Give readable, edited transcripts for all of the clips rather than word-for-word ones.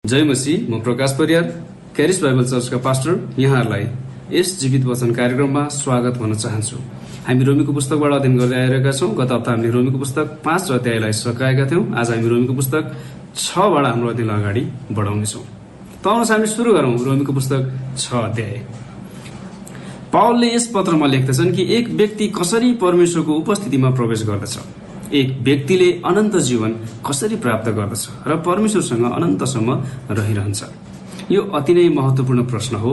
जय मसीह। म प्रकाश परियार, क्यारिस बाइबल चर्चका पास्टर। यहाँहरूलाई यस जीवित वचन कार्यक्रममा स्वागत भन्न चाहन्छु। हामी रोमीको पुस्तकबाट अध्ययन गर्दै आइरहेका छौँ। गत हप्ता हामीले रोमीको पुस्तक 5 अध्यायलाई सकाएका थियौँ। आज हामी रोमीको पुस्तक 6बाट हाम्रो अध्ययनलाई अगाडि बढाउनेछौँ। त आउनुहोस् हामी सुरु गरौँ रोमीको पुस्तक 6 अध्याय। पावलले यस पत्रमा लेख्दछन् कि एक व्यक्ति कसरी परमेश्वरको उपस्थितिमा प्रवेश गर्दछ, एक व्यक्तिले अनन्त जीवन कसरी प्राप्त गर्दछ र परमेश्वरसँग अनन्तसम्म रहिरहन्छ। यो अति नै महत्त्वपूर्ण प्रश्न हो।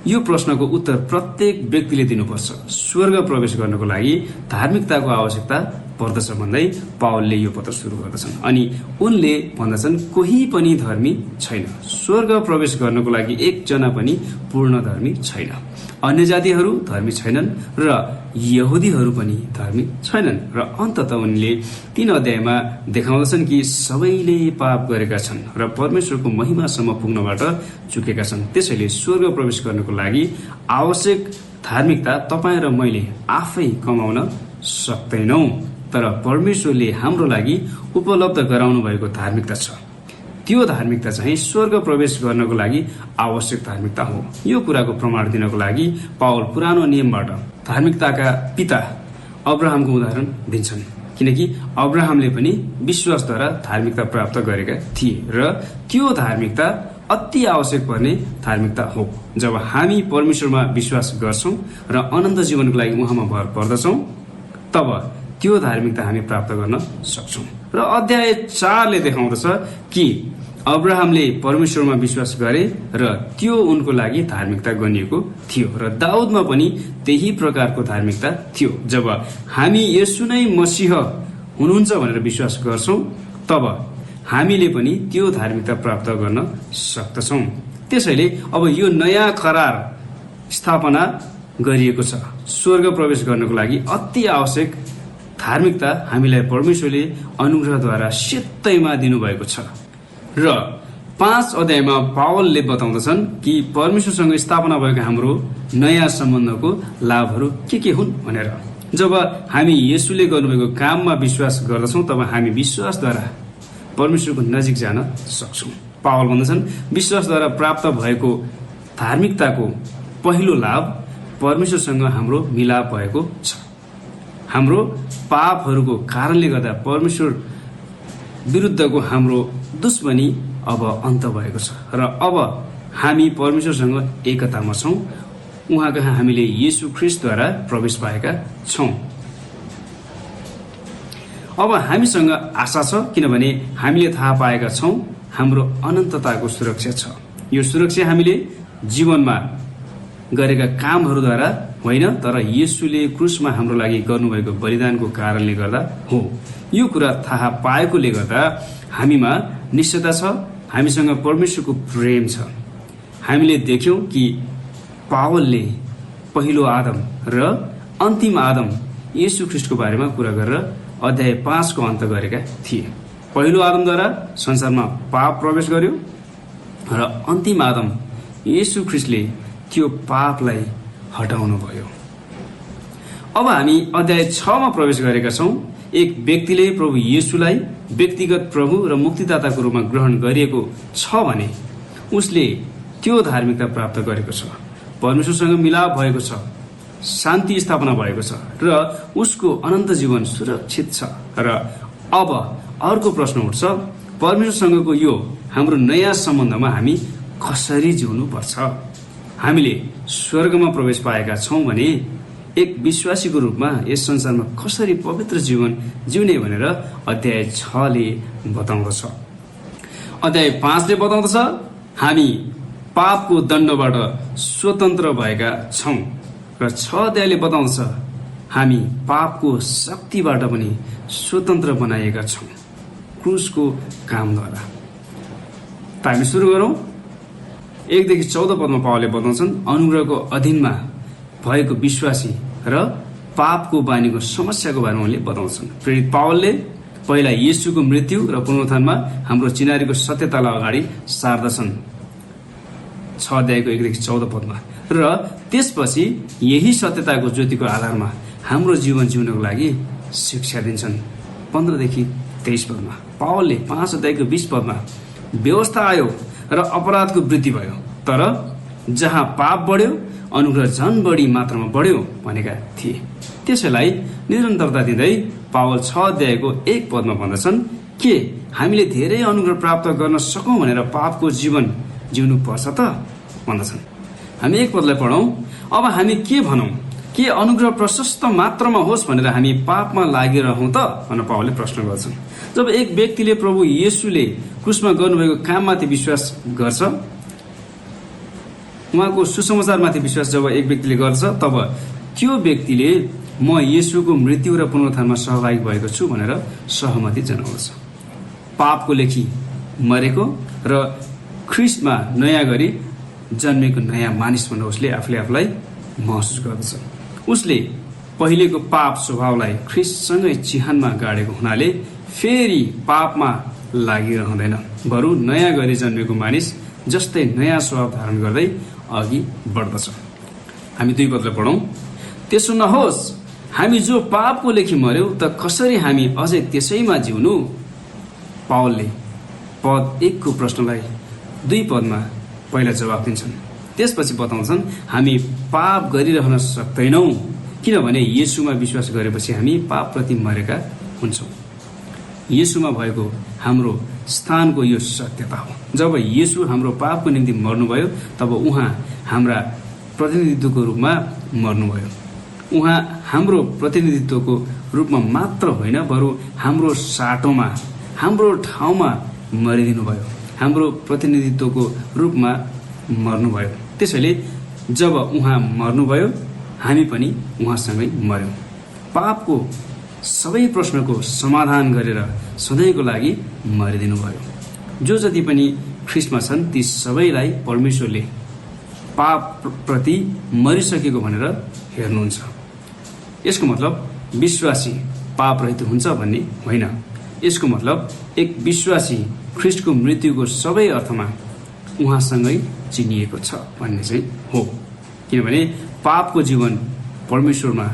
यो प्रश्नको उत्तर प्रत्येक व्यक्तिले दिनुपर्छ। स्वर्ग प्रवेश गर्नको लागि धार्मिकताको आवश्यकता पर्दछ भन्दै पावलले यो पत्र सुरु गर्दछन्। अनि उनले भन्दछन् कोही पनि धर्मी छैन। स्वर्ग प्रवेश गर्नको लागि एकजना पनि पूर्ण धर्मी छैन। अन्य जातिहरू धर्मी छैनन् र यहुदीहरू पनि धर्मी छैनन्। र अन्ततः उनले 3 अध्यायमा देखाउँदछन् कि सबैले पाप गरेका छन् र परमेश्वरको महिमासम्म पुग्नबाट चुकेका छन्। त्यसैले स्वर्ग प्रवेश गर्नको लागि आवश्यक धार्मिकता तपाईँ र मैले आफै कमाउन सक्दैनौँ, तर परमेश्वरले हाम्रो लागि उपलब्ध गराउनु भएको धार्मिकता छ। त्यो धार्मिकता चाहिँ स्वर्ग प्रवेश गर्नको लागि आवश्यक धार्मिकता हो। यो कुराको प्रमाण दिनको लागि पावल पुरानो नियमबाट धार्मिकताका पिता अब्राहमको उदाहरण दिन्छन्, किनकि अब्राहमले पनि विश्वासद्वारा धार्मिकता प्राप्त गरेका थिए र त्यो धार्मिकता अति आवश्यक पर्ने धार्मिकता हो। जब हामी परमेश्वरमा विश्वास गर्छौं र अनन्त जीवनको लागि उहाँमा भर पर्दछौं, तब त्यो धार्मिकता हामी प्राप्त गर्न सक्छौं। र अध्याय 4ले देखाउँदछ कि अब्राहमले परमेश्वरमा विश्वास गरे र त्यो उनको लागि धार्मिकता गनिएको थियो र दाउदमा पनि त्यही प्रकारको धार्मिकता थियो। जब हामी येशू नै मसीह हुनुहुन्छ भनेर विश्वास गर्छौं, तब हामीले पनि त्यो धार्मिकता प्राप्त गर्न सक्दछौं। त्यसैले अब यो नयाँ करार स्थापना गरिएको छ। स्वर्ग प्रवेश गर्नको लागि अति आवश्यक धार्मिकता हामीलाई परमेश्वरले अनुग्रहद्वारा सित्तैमा दिनुभएको छ। र 5 अध्यायमा पावलले बताउँदछन् कि परमेश्वरसँग स्थापना भएको हाम्रो नयाँ सम्बन्धको लाभहरू के हुन् भनेर। जब हामी येशूले गर्नुभएको काममा विश्वास गर्दछौँ, तब हामी विश्वासद्वारा परमेश्वरको नजिक जान सक्छौँ। पावल भन्दछन् विश्वासद्वारा प्राप्त भएको धार्मिकताको पहिलो लाभ परमेश्वरसँग हाम्रो मिलाप भएको छ। हाम्रो पापहरूको कारणले गर्दा परमेश्वर विरुद्धको हाम्रो दुश्मनी अब अन्त भएको छ र अब हामी परमेश्वरसँग एकतामा छौँ। उहाँ कहाँ हामीले येशू ख्रीष्टद्वारा प्रवेश पाएका छौँ। अब हामीसँग आशा छ, किनभने हामीले थाहा पाएका छौँ हाम्रो अनन्तताको सुरक्षा छ। यो सुरक्षा हामीले जीवनमा गरेका कामहरूद्वारा होइन, तर येशूले क्रुसमा हाम्रो लागि गर्नुभएको बलिदानको कारणले गर्दा हो। यो कुरा थाहा पाएकोले गर्दा हामीमा निश्चयता छ, हामीसँग परमेश्वरको प्रेम छ। हामीले देख्यौं कि पावलले पहिलो आदम र अन्तिम आदम येशू ख्रीष्टको बारेमा कुरा गरेर अध्याय 5 को अन्त गरेका थिए। पहिलो आदमद्वारा संसारमा पाप प्रवेश गर्यो र अन्तिम आदम येशू ख्रीष्टले त्यो पापलाई हटाउनु भयो। अब हामी अध्याय 6 मा प्रवेश गरेका छौं। एक व्यक्तिले प्रभु येशूलाई व्यक्तिगत प्रभु र मुक्तिदाताको रूपमा ग्रहण गरिएको छ भने उसले त्यो धार्मिकता प्राप्त गरेको छ, परमेश्वरसँग मिलाप भएको छ, शान्ति स्थापना भएको छ र उसको अनन्त जीवन सुरक्षित छ। र अब अर्को प्रश्न उठ्छ, परमेश्वरसँगको यो हाम्रो नयाँ सम्बन्धमा हामी कसरी जिउनु पर्छ? हामीले स्वर्गमा प्रवेश पाएका छौं भने एक विश्वासीको रूपमा यस संसारमा कसरी पवित्र जीवन जिउने भनेर अध्याय 6 ले बताउँदछ। अध्याय 5 ले बताउँदछ हामी पापको दण्डबाट स्वतन्त्र भएका छौं र 6 अध्यायले बताउँछ हामी पापको शक्तिबाट पनि स्वतन्त्र बनाइएका छौं क्रुसको कामद्वारा। त हामी सुरु गरौँ। 1 देखि 14 पदमा पावलले बताउँछन् अनुग्रहको अधीनमा भएको विश्वासी र पापको बानीको समस्याको बारेमा उनले बताउँछन्। प्रेरित पावलले पहिला येशूको मृत्यु र पुनरुत्थानमा हाम्रो चिनारीको सत्यतालाई अगाडि सार्दछन् 6 अध्यायको 1 देखि 14 पदमा, र त्यसपछि यही सत्यताको ज्योतिको आधारमा हाम्रो जीवन जिउनको लागि शिक्षा दिन्छन् 15 देखि 23 पदमा। पावलले 5 अध्यायको 20 पदमा व्यवस्था आयो र अपराधको वृद्धि भयो, तर जहाँ पाप बढ्यो अनुग्रह झन बढी मात्रामा बढ्यो भनेका थिए। त्यसैलाई निरन्तरता दिँदै पावल 6 अध्यायको 1 पदमा भन्दछन्, के हामीले धेरै अनुग्रह प्राप्त गर्न सकौं भनेर पापको जीवन जिउनु पर्छ त भन्दछन्। हामी 1 पदलाई पढौं। अब हामी के भनौं? के अनुग्रह प्रशस्त मात्रामा होस् भनेर हामी पापमा लागिरहौं त भनेर पावलले प्रश्न गर्छन्। जब एक व्यक्तिले प्रभु येशूले क्रुसमा गर्नुभएको काममाथि विश्वास गर्छ, उहाँको सुसमाचारमाथि विश्वास जब एक व्यक्तिले गर्छ, तब त्यो व्यक्तिले म येशूको मृत्यु र पुनरुत्थानमा सहभागी भएको छु भनेर सहमति जनाउँछ। पापको लेखी मरेको र ख्रीष्टमा नयाँ गरी जन्मेको नयाँ मानिस भनेर उसले आफूले आफूलाई महसुस गर्दछ। उसले पहिलेको पाप स्वभावलाई ख्रीष्टसँगै चिहानमा गाडेको हुनाले फेरि पापमा लागिरहँदैन, बरु नयाँ गरी जन्मेको मानिस जस्तै नयाँ स्वभाव धारण गर्दै अघि बढ्दछ। हामी 2 पदलाई पढौं। त्यसो नहोस्, हामी जो पापको लेखी मर्यौं त कसरी हामी अझै त्यसैमा जिउनु? पावलले पद 1 को प्रश्नलाई 2 पदमा पहिला जवाफ दिन्छन्। त्यसपछि बताउँछन्, हामी पाप गरिरहन सक्दैनौं किनभने येशूमा विश्वास गरेपछि हामी पापप्रति मरेका हुन्छौं। येशूमा भएको हाम्रो स्थानको यो सत्यता हो। जब येशू हाम्रो पापको निम्ति मर्नुभयो, तब उहाँ हाम्रा प्रतिनिधित्वको रूपमा मर्नुभयो। उहाँ हाम्रो प्रतिनिधित्वको रूपमा मात्र होइन, बरु हाम्रो साटोमा, हाम्रो ठाउँमा मरिदिनुभयो, हाम्रो प्रतिनिधित्वको रूपमा मर्नुभयो। त्यसैले जब उहाँ मर्नुभयो, हामी पनि उहाँसँगै मर्यौं। पापको सबै प्रश्नको समाधान गरेर सधैँको लागि मरिदिनुभयो। जो जति पनि ख्रीष्टमा छन् ती सबैलाई परमेश्वरले पाप प्रति मरिसकेको भनेर हेर्नुहुन्छ। यसको मतलब विश्वासी पाप रहित हुन्छ भन्ने होइन। यसको मतलब एक विश्वासी ख्रीष्टको मृत्युको सबै अर्थमा उहाँसँगै चिनिएको छ भन्ने चाहिँ हो। किनभने पापको जीवन परमेश्वरमा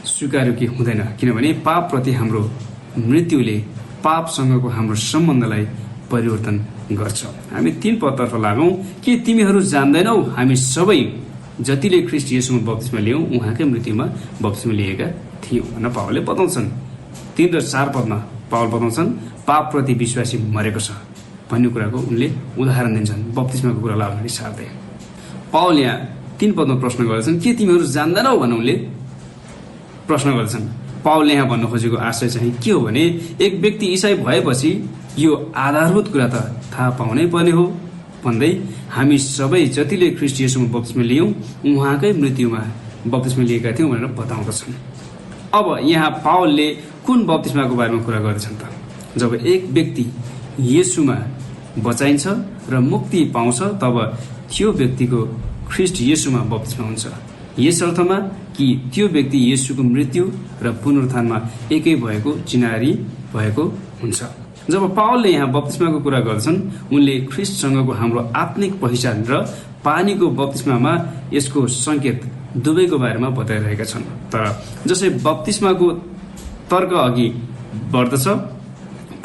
स्वीकार्य कि हुँदैन, किनभने पाप प्रति हाम्रो मृत्युले पापसँगको हाम्रो सम्बन्धलाई परिवर्तन गर्छ। हामी 3 पदतर्फ लागौं। के तिमीहरू जान्दैनौ हामी सबै जतिले ख्रीष्ट येशूमा बप्तिस्मा लियौं उहाँकै मृत्युमा बप्तिस्मा लिएका थियौं भनेर पावलले बताउँछन्। 3 र 4 पदमा पावल बताउँछन् पाप प्रति विश्वासी मरेको छ भन्ने कुराको उनले उदाहरण दिन्छन् बप्तिस्माको कुरालाई अगाडि सार्दै। पावल यहाँ 3 पदमा प्रश्न गर्छन्, के तिमीहरू जान्दैनौ भनेर उनले प्रश्न गर्छन्। पावलले यहाँ भन्नु खोजेको आशय चाहिँ के हो भने, एक व्यक्ति ईसाई भएपछि यो आधारभूत कुरा त थाहा पाउनै पर्ने हो भन्दै हामी सबै जतिले ख्रीष्ट येशूमा बप्तिस्मा लियौं उहाँकै मृत्युमा बप्तिस्मा लिएका थियौं भनेर बताउँदछन्। अब यहाँ पावलले कुन बप्तिस्माको बारेमा कुरा गर्दछन् त? जब एक व्यक्ति येशूमा बचाइन्छ र मुक्ति पाउँछ, तब त्यो व्यक्तिको ख्रीष्ट येशूमा बप्तिस्मा हुन्छ। यस अर्थमा कि त्यो व्यक्ति येशूको मृत्यु र पुनरुत्थानमा एकै भएको चिनारी भएको हुन्छ। जब पावलले यहाँ बप्तिस्माको कुरा गर्छन्, उनले ख्रीष्टसँगको हाम्रो आत्मिक पहिचान र पानीको बप्तिस्मामा यसको संकेत दुवैको बारेमा बताइरहेका छन्। तर जसै बप्तिस्माको तर्क अघि बढ्दछ,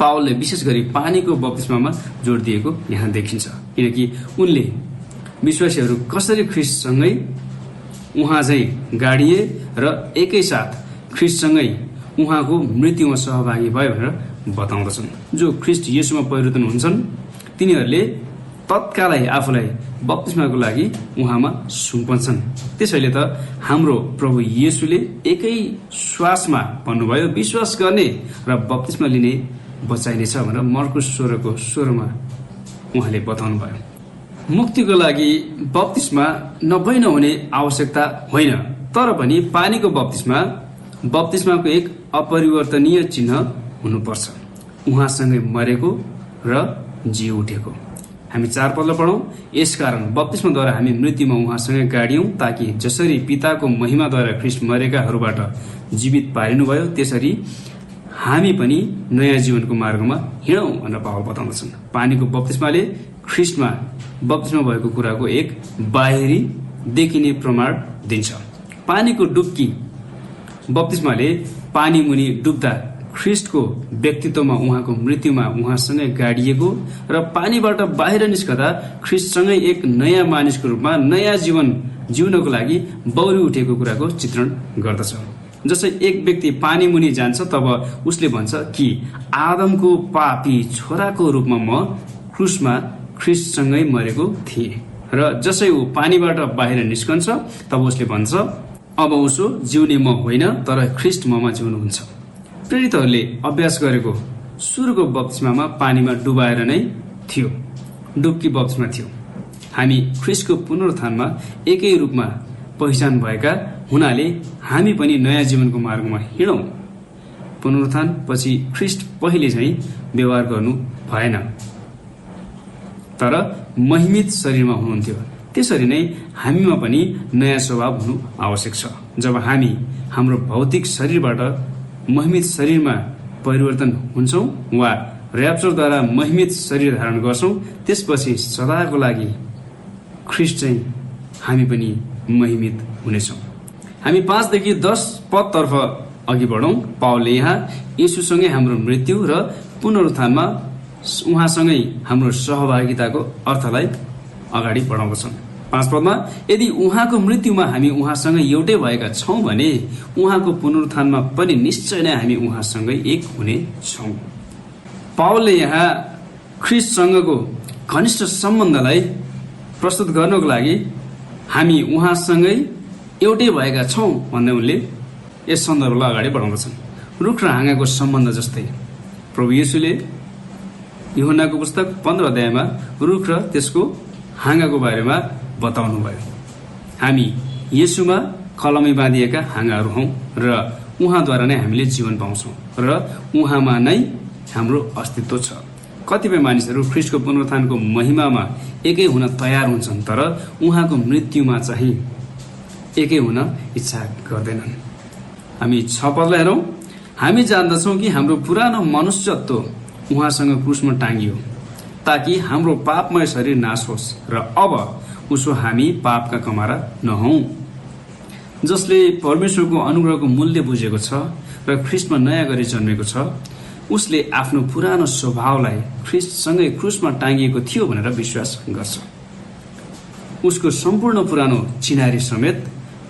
पावलले विशेष गरी पानीको बप्तिस्मामा जोड दिएको यहाँ देखिन्छ। किनकि उनले विश्वासीहरू कसरी ख्रीष्टसँगै उहाँ चाहिँ गाडिए र एकैसाथ ख्रीष्टसँगै उहाँको मृत्युमा सहभागी भयो भनेर बताउँदछन्। जो ख्रीष्ट येशूमा परिवर्तन हुन्छन् तिनीहरूले तत्कालै आफूलाई बप्तिस्माको लागि उहाँमा सुम्पन्छन्। त्यसैले त हाम्रो प्रभु येशूले एकै श्वासमा भन्नुभयो, विश्वास गर्ने र बप्तिस्मा लिने बचाइनेछ भनेर मर्कुस 16 को 16 मा उहाँले बताउनु भयो। मुक्तिको लागि बप्तिस्मा नभई नहुने आवश्यकता होइन, तर पनि पानीको बप्तिस्माको एक अपरिवर्तनीय चिन्ह हुनुपर्छ, उहाँसँगै मरेको र जी उठेको। हामी 4 पदलाई पढौं। यसकारण बप्तिस्माद्वारा हामी मृत्युमा उहाँसँगै गाडियौं, ताकि जसरी पिताको महिमाद्वारा ख्रीष्ट मरेकाहरूबाट जीवित पारिनुभयो त्यसरी हामी पनि नयाँ जीवनको मार्गमा हिँडौं भनेर पावल बताउँदछन्। पानीको बप्तिस्माले ख्रीष्टमा बप्तिस्मा भएको कुराको एक बाहिरी देखिने प्रमाण दिन्छ। पानीको डुब्की बप्तिस्माले पानी मुनि डुब्दा ख्रिस्टको व्यक्तित्वमा उहाँको मृत्युमा उहाँसँगै गाडिएको र पानीबाट बाहिर निस्कदा ख्रिस्टसँगै एक नयाँ मानिसको रूपमा नयाँ जीवन जिउनको लागि बौरी उठेको कुराको चित्रण गर्दछ। जसै एक व्यक्ति पानी मुनि जान्छ तब उसले भन्छ कि आदमको पापी छोराको रूपमा म क्रुसमा ख्रिस्टसँगै मरेको थिएँ र जसै ऊ पानीबाट बाहिर निस्कन्छ तब उसले भन्छ अब उसो जिउने म होइन तर ख्रिस्ट ममा जिउनुहुन्छ। प्रेरितहरूले अभ्यास गरेको सुरुको बप्तिस्मामा पानीमा डुबाएर नै थियो, डुबकी बप्तिस्मा थियो। हामी ख्रिस्टको पुनरुत्थानमा एकै रूपमा पहिचान भएका हुनाले हामी पनि नयाँ जीवनको मार्गमा हिँडौँ। पुनरुत्थान पछि ख्रिस्ट पहिले चाहिँ व्यवहार गर्नु भएन तर महिमित शरीरमा हुनुहुन्थ्यो। त्यसरी नै हामीमा पनि नयाँ स्वभाव हुनु आवश्यक छ। जब हामी हाम्रो भौतिक शरीरबाट महिमित शरीरमा परिवर्तन हुन्छौँ वा र्याप्चरद्वारा महिमित शरीर धारण गर्छौँ त्यसपछि सदाको लागि ख्रिस्ट चाहिँ हामी पनि महिमित हुनेछौँ। हामी 5 देखि 10 पदतर्फ अघि बढौँ। पावलले यहाँ येशूसँगै हाम्रो मृत्यु र पुनरुत्थानमा उहाँसँगै हाम्रो सहभागिताको अर्थलाई अगाडि बढाउँदछन्। 5 पदमा यदि उहाँको मृत्युमा हामी उहाँसँगै एउटै भएका छौँ भने उहाँको पुनरुत्थानमा पनि निश्चय नै हामी उहाँसँगै एक हुने छौँ। पावलले यहाँ ख्रिस्टसँगको घनिष्ठ सम्बन्धलाई प्रस्तुत गर्नको लागि हामी उहाँसँगै एउटै भएका छौँ भन्दै उनले यस सन्दर्भलाई अगाडि बढाउँदछन्। रुख र हाँगाको सम्बन्ध जस्तै प्रभु येशूले यूहन्नाको पुस्तक 15 अध्यायमा रुख र त्यसको हाँगाको बारेमा बताउनु भयो। हामी येशूमा कलमै बाँधिएका हाँगाहरू हौँ र उहाँद्वारा नै हामीले जीवन पाउँछौँ र उहाँमा नै हाम्रो अस्तित्व छ। कतिपय मानिसहरू ख्रिस्टको पुनरुत्थानको महिमामा एकै हुन तयार हुन्छन् तर उहाँको मृत्युमा चाहिँ एकै हुन इच्छा गर्दैनन्। हामी 6 पदलाई हेरौँ। हामी जान्दछौँ कि हाम्रो पुरानो मनुष्यत्व उहाँसँग क्रुसमा टाँगियो ताकि हाम्रो पापमय शरीर नाश होस् र अब उसो हामी पापका कमारा नहौं। जसले परमेश्वरको अनुग्रहको मूल्य बुझेको छ र ख्रिस्टमा नयाँ गरी जन्मेको छ उसले आफ्नो पुरानो स्वभावलाई ख्रिस्टसँगै क्रुसमा टाँगिएको थियो भनेर विश्वास गर्छ। उसको सम्पूर्ण पुरानो चिनारी समेत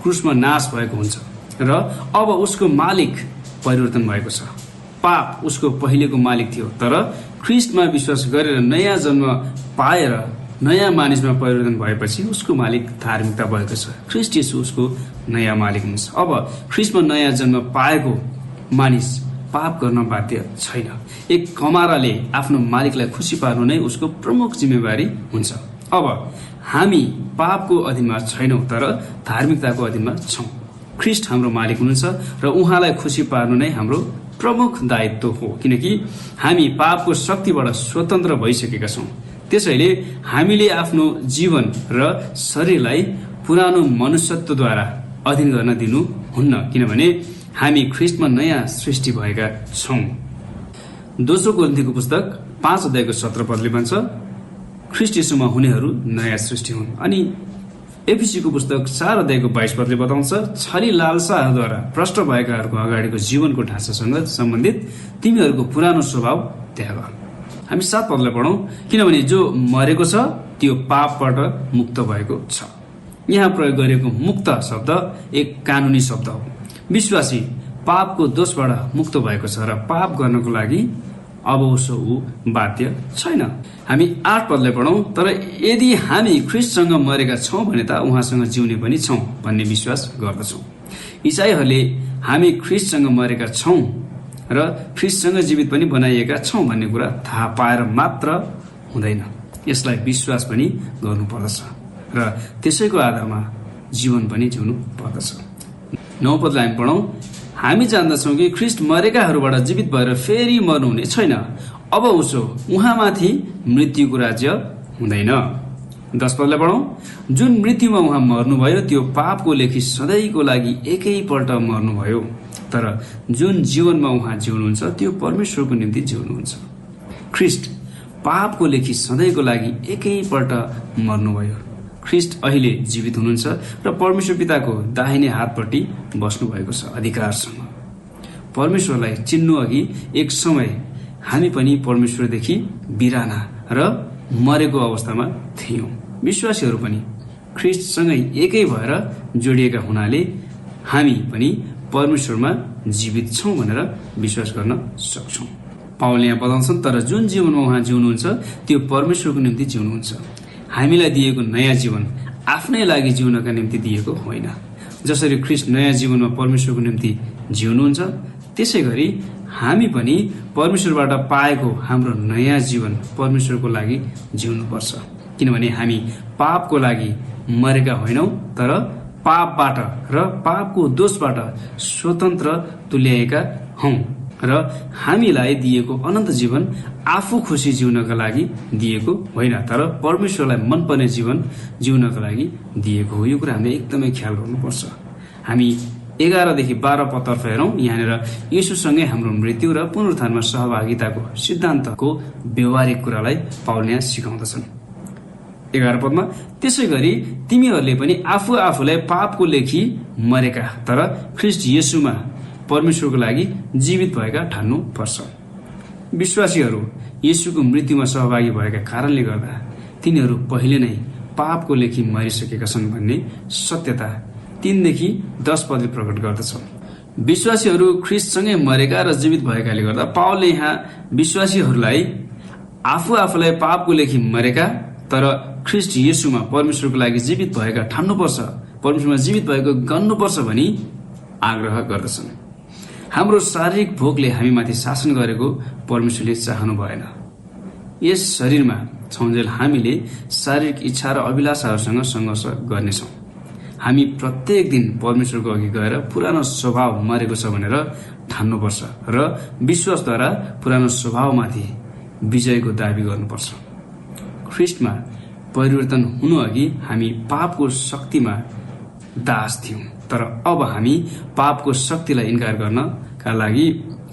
क्रुसमा नाश भएको हुन्छ र अब उसको मालिक परिवर्तन भएको छ। पाप उसको पहिलेको मालिक थियो तर ख्रिस्टमा विश्वास गरेर नयाँ जन्म पाएर नयाँ मानिसमा परिवर्तन भएपछि उसको मालिक धार्मिकता भएको छ। ख्रिस्ट येशू उसको नयाँ मालिक हुन्छ। अब ख्रिस्टमा नयाँ जन्म पाएको मानिस पाप गर्न बाध्य छैन। एक कमाराले आफ्नो मालिकलाई खुसी पार्नु नै उसको प्रमुख जिम्मेवारी हुन्छ। अब हामी पापको अधीनमा छैनौं तर धार्मिकताको अधीनमा छौं। ख्रिस्ट हाम्रो मालिक हुनुहुन्छ र उहाँलाई खुसी पार्नु नै हाम्रो प्रमुख दायित्व हो किनकि हामी पापको शक्तिबाट स्वतन्त्र भइसकेका छौं। त्यसैले हामीले आफ्नो जीवन र शरीरलाई पुरानो मनुष्यत्वद्वारा अधीन गर्न दिनु हुन्न किनभने हामी ख्रिस्टमा नयाँ सृष्टि भएका छौं। दोस्रो कोरिन्थीको पुस्तक 5 अध्यायको 17 पदले भन्छ ख्रिस्ट येशूमा हुनेहरू नयाँ सृष्टि हुन्। अनि एफिसीको पुस्तक 4 अध्यायको 22 पदले बताउँछ छली लालसाहरूद्वारा भ्रष्ट भएकाहरूको अगाडिको जीवनको ढाँचासँग सम्बन्धित तिमीहरूको पुरानो स्वभाव त्याग। हामी 7 पदलाई पढौं। किनभने जो मरेको छ त्यो पापबाट मुक्त भएको छ। यहाँ प्रयोग गरिएको मुक्त शब्द एक कानुनी शब्द हो। विश्वासी पापको दोषबाट मुक्त भएको छ र पाप गर्नको लागि अब उसो ऊ बाध्य छैन। हामी 8 पदलाई पढौं। तर यदि हामी ख्रिस्टसँग मरेका छौं भने त उहाँसँग जिउने पनि छौं भन्ने विश्वास गर्दछौं। ईसाईहरूले हामी ख्रिस्टसँग मरेका छौं र ख्रिस्टसँग जीवित पनि बनाइएका छौं भन्ने कुरा थाहा पाएर मात्र हुँदैन। यसलाई विश्वास पनि गर्नुपर्दछ र त्यसैको आधारमा जीवन पनि जिउनु पर्दछ। 9 पदलाई हामी पढौं। हामी जान्दछौं कि ख्रिस्ट मरेकाहरूबाट जीवित भएर फेरि मर्नुहुने छैन। अब उसो उहाँमाथि मृत्युको राज्य हुँदैन। 10 पदलाई पढौं। जुन मृत्युमा उहाँ मर्नुभयो त्यो पापको लेखी सधैँको लागि एकैपल्ट मर्नुभयो तर जुन जीवनमा उहाँ जिउनुहुन्छ त्यो परमेश्वरको निम्ति जिउनुहुन्छ। ख्रिस्ट पापको लेखी सधैँको लागि एकैपल्ट मर्नुभयो। ख्रिस्ट अहिले जीवित हुनुहुन्छ र परमेश्वर पिताको दाहिने हातपट्टि बस्नु भएको छ अधिकारसँग। परमेश्वरलाई चिन्नु अघि एक समय हामी पनि परमेश्वरदेखि बिराना र मरेको अवस्थामा थियौं। विश्वासीहरू पनि ख्रीष्टसँगै एकै भएर जोडिएका हुनाले हामी पनि परमेश्वरमा जीवित छौं भनेर विश्वास गर्न सक्छौं। पावलले यहाँ बताउँछन्, तर जुन जीवनमा उहाँ जिउनुहुन्छ त्यो परमेश्वरको निम्ति जिउनुहुन्छ। हामीलाई दिएको नयाँ जीवन आफ्नै लागि जिउनका निम्ति दिएको होइन। जसरी ख्रीष्ट नयाँ जीवनमा परमेश्वरको निम्ति जिउनुहुन्छ, त्यसै गरी हामी पनि परमेश्वरबाट पाएको हाम्रो नयाँ जीवन परमेश्वरको लागि जिउनुपर्छ। किनभने हामी पापको लागि मरेका होइनौं, तर पापबाट र पापको दोषबाट स्वतन्त्र तुल्याएका हौं र हामीलाई दिएको अनन्त जीवन आफू खुसी जिउनका लागि दिएको होइन, तर परमेश्वरलाई मनपर्ने जीवन जिउनका लागि दिएको हो। यो कुरा हामीले एकदमै ख्याल गर्नुपर्छ। हामी 11देखि 12 पदतर्फ हेरौं। यहाँनिर येशूसँगै हाम्रो मृत्यु र पुनरुत्थानमा सहभागिताको सिद्धान्तको व्यवहारिक कुरालाई पावलले यहाँ सिकाउँदछन्। 11 पदमा, त्यसै गरी तिमीहरूले पनि आफू आफूलाई पापको लेखी मरेका तर ख्रीष्ट येशूमा परमेश्वरको लागि जीवित भएका ठान्नु पर्छ। विश्वासीहरू येशूको मृत्युमा सहभागी भएका कारणले गर्दा तिनीहरू पहिले नै पापको लेखी मरिसकेका छन् भन्ने सत्यता 3देखि 10 पदले प्रकट गर्दछ। विश्वासीहरू ख्रीष्टसँगै मरेका र जीवित भएकाले गर्दा पावलले यहाँ विश्वासीहरूलाई आफू आफूलाई पापको लेखी मरेका तर ख्रीष्ट येशूमा परमेश्वरको लागि जीवित भएका ठान्नुपर्छ, परमेश्वरमा जीवित भएको गन्नुपर्छ भनी आग्रह गर्दछन्। हाम्रो शारीरिक भोकले हामीमाथि शासन गरेको परमेश्वरले चाहनु भएन। यस शरीरमा छौंजेल हामीले शारीरिक इच्छा र अभिलाषाहरूसँग सङ्घर्ष गर्नेछौँ। हामी प्रत्येक दिन परमेश्वरको अघि गएर पुरानो स्वभाव मरेको छ भनेर ठान्नुपर्छ र विश्वासद्वारा पुरानो स्वभावमाथि विजयको दाबी गर्नुपर्छ। ख्रीष्टमा परिवर्तन हुनु अघि हामी पापको शक्तिमा दास थियौं, तर अब हामी पापको शक्तिलाई इन्कार गर्नका लागि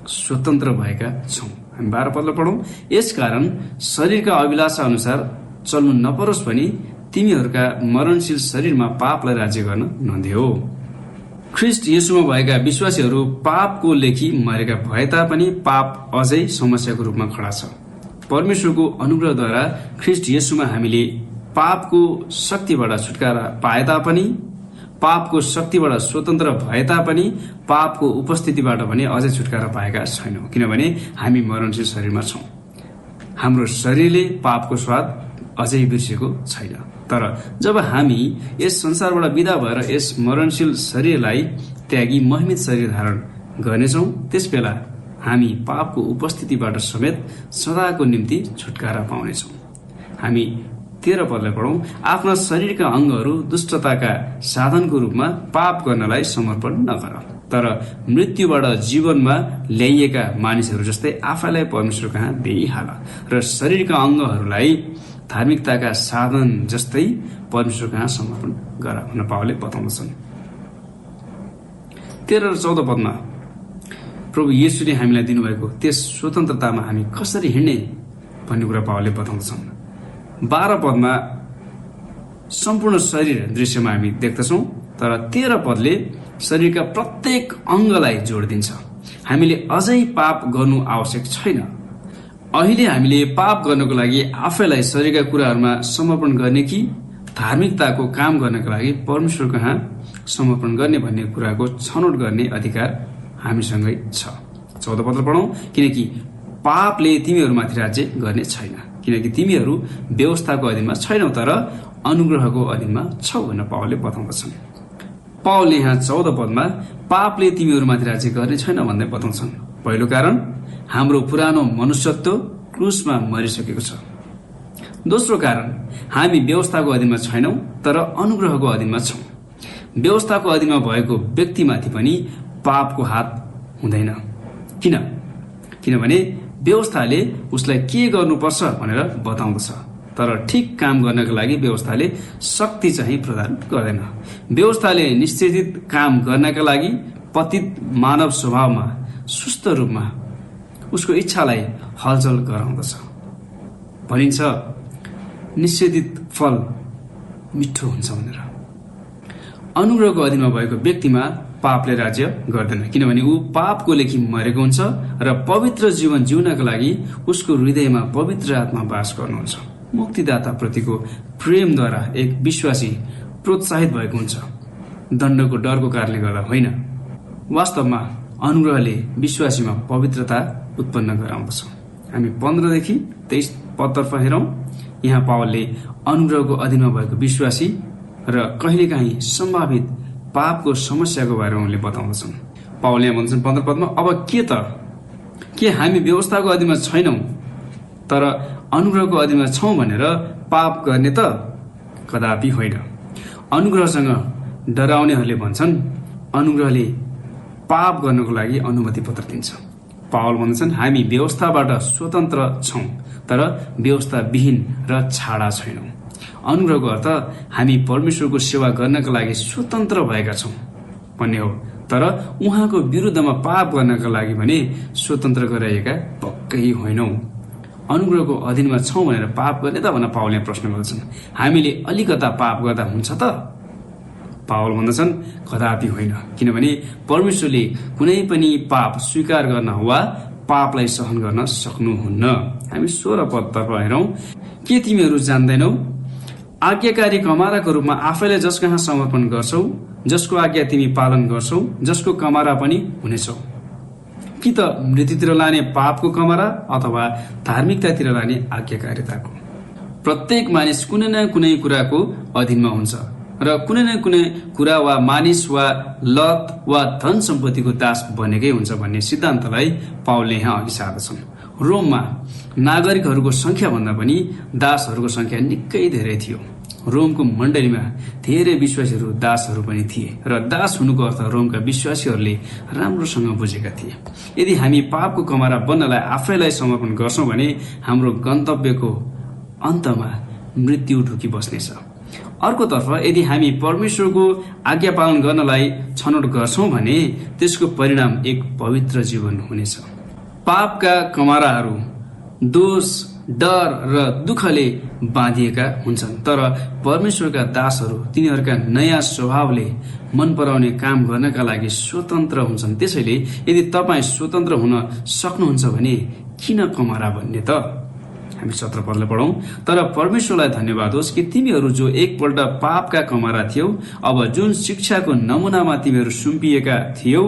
स्वतन्त्र भएका छौं। हामी 12 पदलाई पढौं। यसकारण शरीरका अभिलाषा अनुसार चल्नु नपरोस् भनी तिमीहरूका मरणशील शरीरमा पापलाई राज्य गर्न नदेऊ। ख्रीष्ट येशूमा भएका विश्वासीहरू पापको लेखी मरेका भए तापनि पाप अझै समस्याको रूपमा खडा छ। परमेश्वरको अनुग्रहद्वारा ख्रीष्ट येशूमा हामीले पापको शक्तिबाट छुटकारा पाए तापनि, पापको शक्तिबाट स्वतन्त्र भए तापनि पापको उपस्थितिबाट भने अझै छुटकारा पाएका छैनौं, किनभने हामी मरणशील शरीरमा छौं। हाम्रो शरीरले पापको स्वाद अझै बिर्सेको छैन। तर जब हामी यस संसारबाट विदा भएर यस मरणशील शरीरलाई त्यागी महिमित शरीर धारण गर्नेछौं, त्यसबेला हामी पापको उपस्थितिबाट समेत सदाको निम्ति छुटकारा पाउनेछौं। हामी 13 पदलाई पढौं। आफ्ना शरीरका अंगहरू दुष्टताका साधनको रूपमा पाप गर्नलाई समर्पण नगर, तर मृत्युबाट जीवनमा ल्याइएका मानिसहरू जस्तै आफैलाई परमेश्वर कहाँ देइहाल र शरीरका अंगहरूलाई धार्मिकताका साधन जस्तै परमेश्वर कहाँ समर्पण गर भन्न पावलले बताउँदछन्। 13 र 14 पदमा प्रभु येशूले हामीलाई दिनुभएको त्यस स्वतन्त्रतामा हामी कसरी हिँड्ने भन्ने कुरा पावलले बताउँदछन्। 12 पदमा सम्पूर्ण शरीर दृश्यमा हामी देख्दछौं, तर 13 पदले शरीरका प्रत्येक अंगलाई जोड दिन्छ। हामीले अझै पाप गर्नु आवश्यक छैन। अहिले हामीले पाप गर्नको लागि आफैलाई शरीरका कुराहरूमा समर्पण गर्ने कि धार्मिकताको काम गर्नका लागि परमेश्वर कहाँ समर्पण गर्ने भन्ने कुराको छनौट गर्ने अधिकार हामीसँगै छ। 14 पद पढौं। किनकि पापले तिमीहरूमाथि राज्य गर्ने छैन, किनकि तिमीहरू व्यवस्थाको अधीनमा छैनौ तर अनुग्रहको अधीनमा छौ भनेर पावलले बताउँदछन्। पावलले यहाँ 14 पदमा पापले तिमीहरूमाथि राज्य गर्ने छैन भन्दै बताउँछन्। पहिलो कारण हाम्रो पुरानो मनुष्यत्व क्रुसमा मरिसकेको छ। दोस्रो कारण हामी व्यवस्थाको अधीनमा छैनौ तर अनुग्रहको अधीनमा छौं। व्यवस्थाको अधीनमा भएको व्यक्तिमाथि पनि पापको हात हुँदैन। किनभने व्यवस्थाले उसलाई के गर्नुपर्छ भनेर बताउँदछ, तर ठिक काम गर्नका लागि व्यवस्थाले शक्ति चाहिँ प्रदान गर्दैन। व्यवस्थाले निश्चित काम गर्नका लागि पतित मानव स्वभावमा सुस्त रूपमा उसको इच्छालाई हलचल गराउँदछ। भनिन्छ निषेधित फल मिठो हुन्छ भनेर। अनुग्रहको अधीनमा भएको व्यक्तिमा पापले राज्य गर्दैन, किनभने ऊ पापको लेखी मरेको हुन्छ र पवित्र जीवन जिउनका लागि उसको हृदयमा पवित्र आत्मा वास गर्नुहुन्छ। मुक्तिदाता प्रतिको प्रेमद्वारा एक विश्वासी प्रोत्साहित भएको हुन्छ, दण्डको डरको कारणले गर्दा होइन। वास्तवमा अनुग्रहले विश्वासीमा पवित्रता उत्पन्न गराउँदछ। हामी 15 देखि 23 पदतर्फ हेरौं। यहाँ पावलले अनुग्रहको अधीनमा भएको विश्वासी र कहिलेकाहीँ सम्भावित पापको समस्याको बारेमा उनले बताउँदछन्। पावलले यहाँ भन्छन् 15 पदमा, अब के हामी व्यवस्थाको अधीनमा छैनौं तर अनुग्रहको अधीनमा छौं भनेर पाप गर्ने त कदापि होइन। अनुग्रहसँग डराउनेहरूले भन्छन् अनुग्रहले पाप गर्नको लागि अनुमति पत्र दिन्छ। पावल भन्छन् हामी व्यवस्थाबाट स्वतन्त्र छौं तर व्यवस्था विहीन र छाडा छैनौं। अनुग्रहको अर्थ हामी परमेश्वरको सेवा गर्नका लागि स्वतन्त्र भएका छौं भन्ने हो, तर उहाँको विरुद्धमा पाप गर्नका लागि भने स्वतन्त्र गराइएका पक्कै होइनौं। अनुग्रहको अधीनमा छौं भनेर पाप गर्ने त भनेर पावलले प्रश्न गर्दछन्। हामीले अलिकता पाप गर्दा हुन्छ त? पावल भन्दछन् कदापि होइन, किनभने परमेश्वरले कुनै पनि पाप स्वीकार गर्न वा पापलाई सहन गर्न सक्नुहुन्न। हामी 16 पदतर्फ हेरौं। के तिमीहरू जान्दैनौ? आज्ञाकारी कमाराको रूपमा आफैलाई जस कहाँ समर्पण गर्छौ, जसको आज्ञा तिमी पालन गर्छौ, जसको कमारा पनि हुनेछौ, कि त मृत्युतिर लाने पापको कमारा अथवा धार्मिकतातिर लाने आज्ञाकारिताको। प्रत्येक मानिस कुनै न कुनै कुराको अधीनमा हुन्छ र कुनै न कुनै कुरा वा मानिस वा लत वा धन सम्पत्तिको दास बनेकै हुन्छ भन्ने सिद्धान्तलाई पावलले यहाँ अघि सार्दछन्। रोममा नागरिकहरूको संख्या भन्दा पनि दासहरूको संख्या निकै धेरै थियो। रोमको मण्डलीमा धेरै विश्वासीहरू दासहरू पनि थिए र दास हुनुको अर्थ रोमका विश्वासीहरूले राम्रोसँग बुझेका थिए। यदि हामी पापको कमारा बन्नलाई आफैलाई समर्पण गर्छौं भने हाम्रो गन्तव्यको अन्तमा मृत्यु ढुकी बस्नेछ। अर्कोतर्फ यदि हामी परमेश्वरको आज्ञा पालन गर्नलाई छनौट गर्छौं भने त्यसको परिणाम एक पवित्र जीवन हुनेछ। पापका कमाराहरू दोष, डर र दुःखले बाँधिएका हुन्छन्, तर परमेश्वरका दासहरू तिनीहरूका नयाँ स्वभावले मन पराउने काम गर्नका लागि स्वतन्त्र हुन्छन्। त्यसैले यदि तपाईँ स्वतन्त्र हुन सक्नुहुन्छ भने किन कमारा भन्ने त? हामी 17 पदलाई पढौं। तर परमेश्वरलाई धन्यवाद होस् कि तिमीहरू जो एकपल्ट पापका कमारा थियौ, अब जुन शिक्षाको नमुनामा तिमीहरू सुम्पिएका थियौ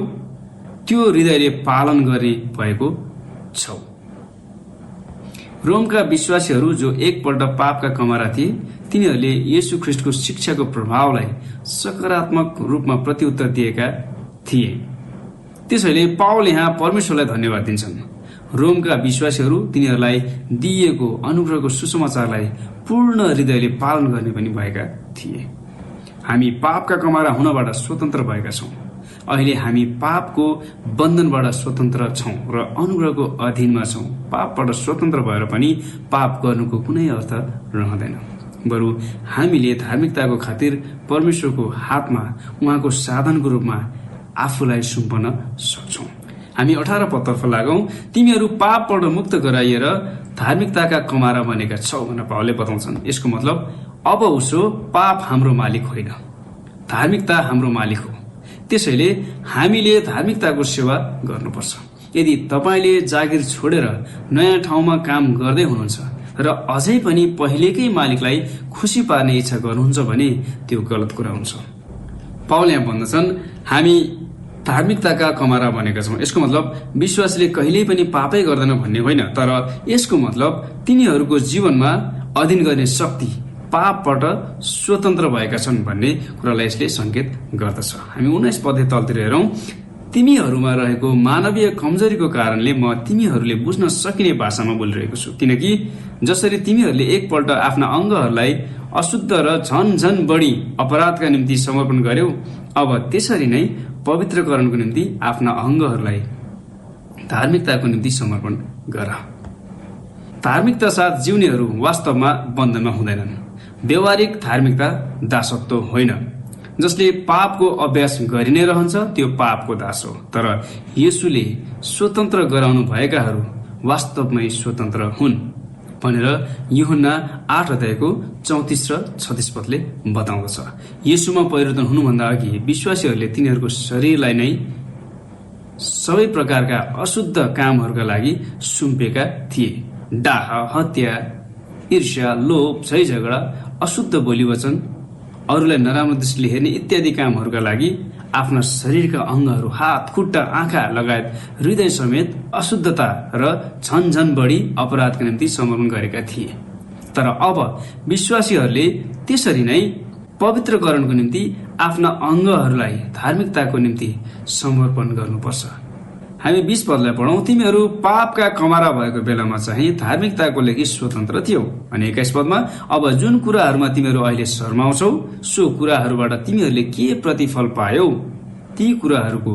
त्यो हृदयले पालन गर्ने भएको छौ। रोमका विश्वासीहरू जो एकपल्ट पापका कमारा थिए तिनीहरूले येशू ख्रीष्टको शिक्षाको प्रभावलाई सकारात्मक रूपमा प्रत्युत्तर दिएका थिए। त्यसैले पावल यहाँ परमेश्वरलाई धन्यवाद दिन्छन्। रोमका विश्वासीहरू तिनीहरूलाई दिइएको अनुग्रहको सुसमाचारलाई पूर्ण हृदयले पालन गर्ने पनि भएका थिए। हामी पापका कमारा हुनबाट स्वतन्त्र भएका छौं। अहिले हामी पापको बन्धनबाट स्वतन्त्र छौं र अनुग्रहको अधीनमा छौं। पापबाट स्वतन्त्र भएर पनि पाप गर्नुको कुनै अर्थ रहँदैन। बरु हामीले धार्मिकताको खातिर परमेश्वरको हातमा उहाँको साधनको रूपमा आफूलाई सुम्पन सक्छौं। हामी 18 पदतर्फ लागौं। तिमीहरू पापबाट मुक्त गराइएर धार्मिकताका कमारा बनेका छौ भनेर पावलले बताउँछन्। यसको मतलब अब उसो पाप हाम्रो मालिक होइन, धार्मिकता हाम्रो मालिक हो। त्यसैले हामीले धार्मिकताको सेवा गर्नुपर्छ। यदि तपाईले जागिर छोडेर नयाँ ठाउँमा काम गर्दै हुनुहुन्छ र अझै पनि पहिलेकै मालिकलाई खुसी पार्ने इच्छा गर्नुहुन्छ भने त्यो गलत कुरा हुन्छ। पावल यहाँ भन्दछन् हामी धार्मिकताका कमारा बनेका छौं। यसको मतलब विश्वासले कहिल्यै पनि पापै गर्दैन भन्ने होइन, तर यसको मतलब तिनीहरूको जीवनमा अधीन गर्ने शक्ति पापबाट स्वतन्त्र भएका छन् भन्ने कुरालाई यसले संकेत गर्दछ। हामी 19 पद तलतिर हेरौं। तिमीहरूमा रहेको मानवीय कमजोरीको कारणले म तिमीहरूले बुझ्न सकिने भाषामा बोलिरहेको छु, किनकि जसरी तिमीहरूले एकपल्ट आफ्ना अङ्गहरूलाई अशुद्ध र झन बढी अपराधका निम्ति समर्पण गर्यौ, अब त्यसरी नै पवित्रकरणको निम्ति आफ्ना अङ्गहरूलाई धार्मिकताको निम्ति समर्पण गर। धार्मिकता साथ जिउनेहरू वास्तवमा बन्धनमा हुँदैनन्। व्यवहारिक धार्मिकता दासत्व होइन। जसले पापको अभ्यास गरि नै रहन्छ त्यो पापको दास हो। तर येशूले स्वतन्त्र गराउनु भएकाहरू वास्तवमै स्वतन्त्र हुन्। भनेर यूहन्ना 8 अध्यायको 34 र 36 पदले बताउँदछ। येशूमा परिवर्तन हुनुभन्दा अघि विश्वासीहरूले तिनीहरूको शरीरलाई नै सबै प्रकारका अशुद्ध कामहरूका लागि सुम्पेका थिए। डाह, हत्या, ईर्ष्या, लोभ, झै झगडा, अशुद्ध बोली वचन, अरूलाई नराम्रो दृष्टिले हेर्ने इत्यादि कामहरूका लागि आफ्ना शरीरका अङ्गहरू, हात, खुट्टा, आँखा लगायत हृदय समेत अशुद्धता र झन बढी अपराधका निम्ति समर्पण गरेका थिए। तर अब विश्वासीहरूले त्यसरी नै पवित्रकरणको निम्ति आफ्ना अङ्गहरूलाई धार्मिकताको निम्ति समर्पण गर्नुपर्छ। हामी 20 पदलाई पढौं। तिमीहरू पापका कमारा भएको बेलामा चाहिँ धार्मिकताको लागि स्वतन्त्र थियौ। अनि 21 पदमा अब जुन कुराहरूमा तिमीहरू अहिले शर्माउँछौ सो कुराहरूबाट तिमीहरूले के प्रतिफल पायौ, ती कुराहरूको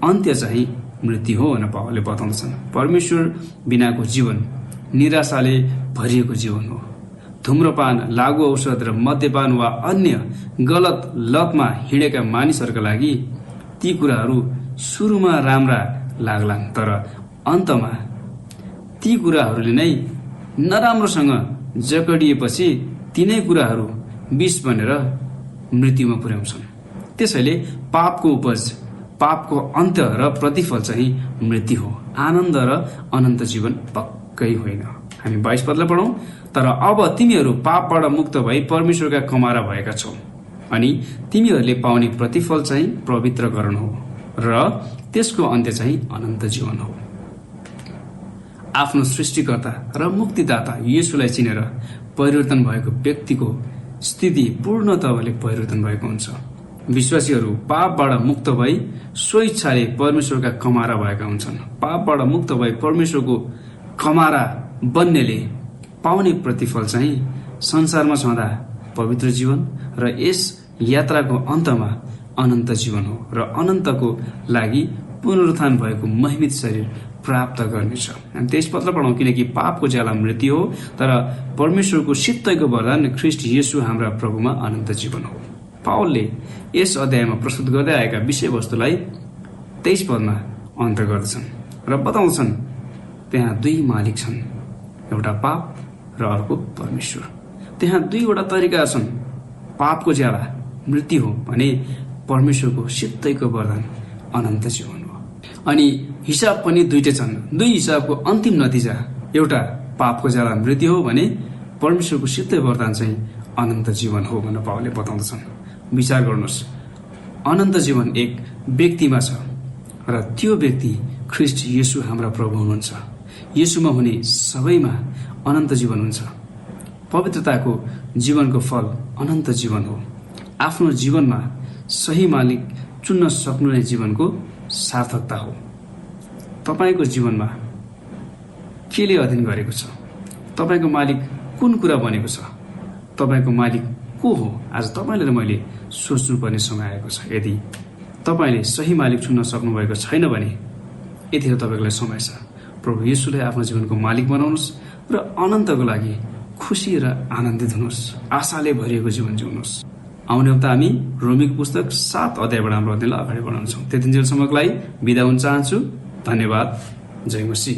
अन्त्य चाहिँ मृत्यु हो भनेर पावलले बताउँदछन्। परमेश्वर बिनाको जीवन निराशाले भरिएको जीवन हो। धूम्रपान, लागु औषध र मद्यपान वा अन्य गलत लतमा हिँडेका मानिसहरूका लागि ती कुराहरू सुरुमा राम्रा लाग्लान्, तर अन्तमा ती कुराहरूले नै नराम्रोसँग जकडिएपछि तिनै कुराहरू विष बनेर मृत्युमा पुर्याउँछन्। त्यसैले पापको उपज, पापको अन्त्य र प्रतिफल चाहिँ मृत्यु हो, आनन्द र अनन्त जीवन पक्कै होइन। हामी 22 पदलाई पढौं। तर अब तिमीहरू पापबाट मुक्त भई परमेश्वरका कमारा भएका छौ, अनि तिमीहरूले पाउने प्रतिफल चाहिँ पवित्रकरण हो र त्यसको अन्त्य चाहिँ अनन्त जीवन हो। आफ्नो सृष्टिकर्ता र मुक्तिदाता येशूलाई चिनेर परिवर्तन भएको व्यक्तिको स्थिति पूर्णतयाले परिवर्तन भएको हुन्छ। विश्वासीहरू पापबाट मुक्त भई स्वइच्छाले परमेश्वरका कमारा भएका हुन्छन्। पापबाट मुक्त भई परमेश्वरको कमारा बन्नेले पाउने प्रतिफल चाहिँ संसारमा छँदा पवित्र जीवन र यस यात्राको अन्तमा अनन्त जीवन हो र अनन्तको लागि पुनरुत्थान भएको महिमित शरीर प्राप्त गर्नेछ। हामी 23 पद पढौं। किनकि पापको ज्याला मृत्यु हो, तर परमेश्वरको सित्तैको वरदान ख्रीष्ट येशू हाम्रा प्रभुमा अनन्त जीवन हो। पावलले यस अध्यायमा प्रस्तुत गर्दै आएका विषयवस्तुलाई 23 पदमा अन्त गर्दछन् र बताउँछन् त्यहाँ दुई मालिक छन्, एउटा पाप र अर्को परमेश्वर। त्यहाँ दुईवटा तरिका छन्। पापको ज्याला मृत्यु हो भने परमेश्वरको सित्तैको वरदान अनन्त जीवन हो। अनि हिसाब पनि दुईटै छन्। दुई हिसाबको अन्तिम नतिजा एउटा पापको ज्याला मृत्यु हो भने परमेश्वरको सित्तै वरदान चाहिँ अनन्त जीवन हो भनेर पावलले बताउँदछन्। विचार गर्नुहोस्, अनन्त जीवन एक व्यक्तिमा छ र त्यो व्यक्ति ख्रीष्ट येशू हाम्रा प्रभु हुनुहुन्छ। येशूमा हुने सबैमा अनन्त जीवन हुन्छ। पवित्रताको जीवनको फल अनन्त जीवन हो। आफ्नो जीवनमा सही मालिक चुन्न सक्नु नै जीवनको सार्थकता हो। तपाईको जीवनमा केले अध्ययन गरेको छ? तपाईको मालिक कुन कुरा बनेको छ? तपाईको मालिक को हो? आज तपाईले र मैले सोच्नुपर्ने समय आएको छ। यदि तपाईले सही मालिक चुन्न सक्नु भएको छैन भने यतिखेर तपाईको लागि समय छ। प्रभु येशूलाई आफ्नो जीवनको मालिक बनाउनुहोस् र अनन्तको लागि खुसी र आनन्दित हुनुहोस्। आशाले भरिएको जीवन जिउनुहोस्। आउने हप्ता हामी रोमीको पुस्तक 7 अध्यायबाट हाम्रो अध्ययनलाई अगाडि बढाउँछौँ। त्यतिन्जेलसम्मको लागि बिदा हुन चाहन्छु। धन्यवाद। जय मसीह।